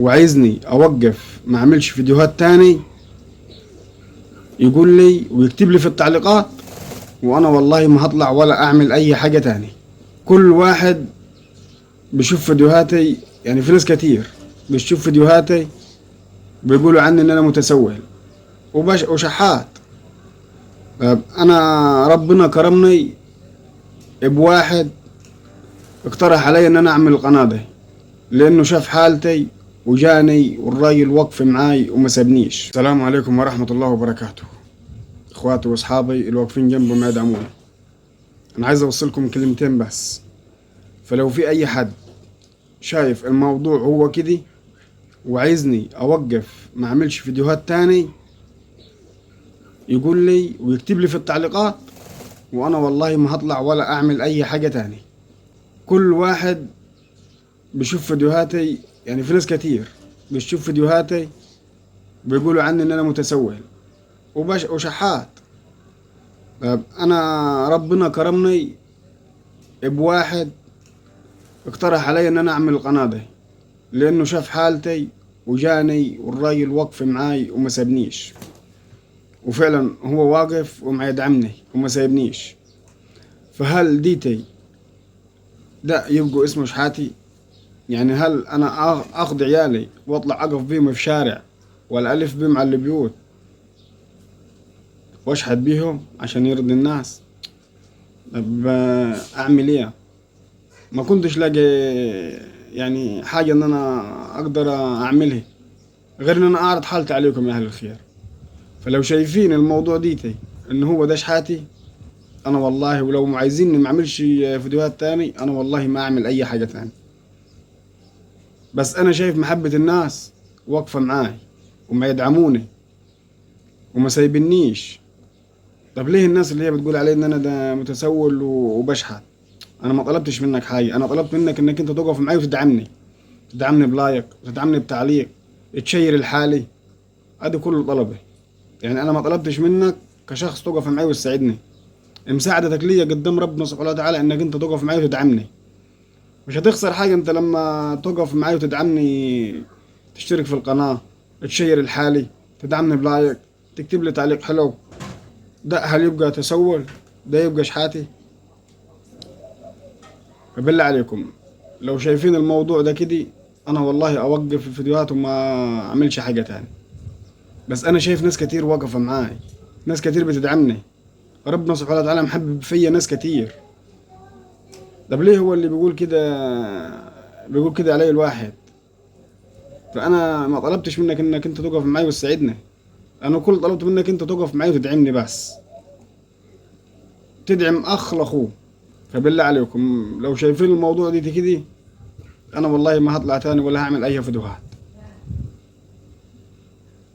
وعايزني اوقف ما اعملش فيديوهات تاني يقول لي ويكتب لي في التعليقات، وانا والله ما هطلع ولا اعمل اي حاجة تاني. كل واحد بيشوف فيديوهاتي، يعني في ناس كتير بتشوف فيديوهاتي بيقولوا عني ان انا متسول وشحات. طب انا ربنا كرمني بواحد اقترح علي ان انا اعمل القناة دي، لانه شاف حالتي وجاني والراجل وقف معاي وما سابنيش. السلام عليكم ورحمة الله وبركاته. اخواتي واصحابي اللي واقفين جنبي ما يدعموني، انا عايز اوصلكم كلمتين بس. فلو في اي حد شايف الموضوع هو كده وعايزني اوقف ما اعملش فيديوهات تاني يقول لي ويكتب لي في التعليقات، وانا والله ما هطلع ولا اعمل اي حاجة تاني. كل واحد بيشوف فيديوهاتي، يعني في ناس كتير بتشوف فيديوهاتي بيقولوا عني ان انا متسول وشحات. طب انا ربنا كرمني بواحد اقترح علي ان انا اعمل القناة دي، لانه شاف حالتي وجاني والراجل وقف معاي وما سابنيش، وفعلا هو واقف وما يدعمني وما سايبنيش. فهل ديتي ده يبقوا اسمه شحاتي؟ يعني هل انا اخذ عيالي واطلع اقف بيهم في شارع ولا الف بيهم على البيوت واشحت بيهم عشان يرضي الناس؟ طب اعمل ايه؟ ما كنتش لاقي يعني حاجة ان انا اقدر اعملها غير ان انا اعرض حالتي عليكم يا اهل الخير. فلو شايفين الموضوع ديتي ان هو ده شحاتي، انا والله ولو عايزيني ما اعملش فيديوهات تاني انا والله ما اعمل اي حاجة تاني. بس انا شايف محبة الناس واقفة معاي وما يدعموني وما سايبنيش. طب ليه الناس اللي هي بتقول علي ان انا ده متسول وبشحت؟ انا ما طلبتش منك حاجة، انا طلبت منك انك انت تقف معاي وتدعمني، تدعمني ب like وتدعمني بتعليق، تشير الحالي، ادي كل طلبي. يعني انا ما طلبتش منك كشخص تقف معاي وتساعدني، مساعدتك ليا قدام ربنا سبحانه وتعالى انك انت تقف معاي وتدعمني. مش هتخسر حاجة انت لما تقف معاي وتدعمني، تشترك في القناة، تشير الحالي، تدعمني ب like، تكتب لي تعليق حلو. ده هل يبقى تسول؟ ده يبقى شحاتي؟ فبالله عليكم لو شايفين الموضوع ده كده انا والله اوقف الفيديوهات وما اعملش حاجة تاني. بس انا شايف ناس كتير واقفة معاي، ناس كتير بتدعمني، ربنا سبحانه وتعالى محبب فيا ناس كتير. طب ليه هو اللي بيقول كده، بيقول كده علي الواحد؟ فانا ما طلبتش منك انك انت تقف معاي وتساعدني، انا كل طلبت منك انت تقف معاي وتدعمني بس، تدعم اخ لاخوه. فبالله عليكم لو شايفين الموضوع دي كده انا والله ما هطلع تاني ولا هعمل اي فيديوهات.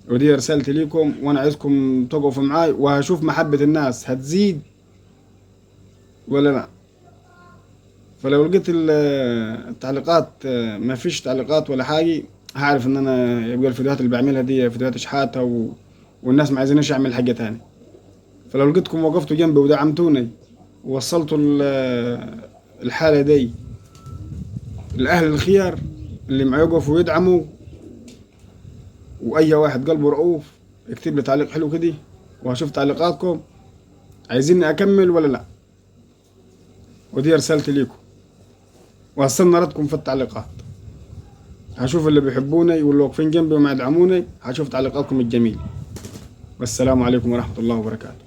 ودي رسالتي ليكم، وانا عايزكم تقفوا معاي، وهشوف محبة الناس هتزيد ولا لا. فلو لقيت التعليقات ما فيش تعليقات ولا حاجة، هعرف ان انا يبقى الفيديوهات اللي بعملها دي فيديوهات شحاتة والناس ما عايزينيش اعمل حاجة تاني. فلو لقيتكم وقفتوا جنبي ودعمتوني ووصلتوا الحالة دي لأهل الخير اللي معي يقفوا ويدعموا، وأي واحد قلبه رؤوف يكتب لي تعليق حلو كده، وهشوف تعليقاتكم عايزيني أكمل ولا لا. ودي رسالتي ليكم، وهستنى ردكم في التعليقات. هشوف اللي بيحبوني واللي واقفين جنبي وما يدعموني، هشوف تعليقاتكم الجميلة. والسلام عليكم ورحمة الله وبركاته.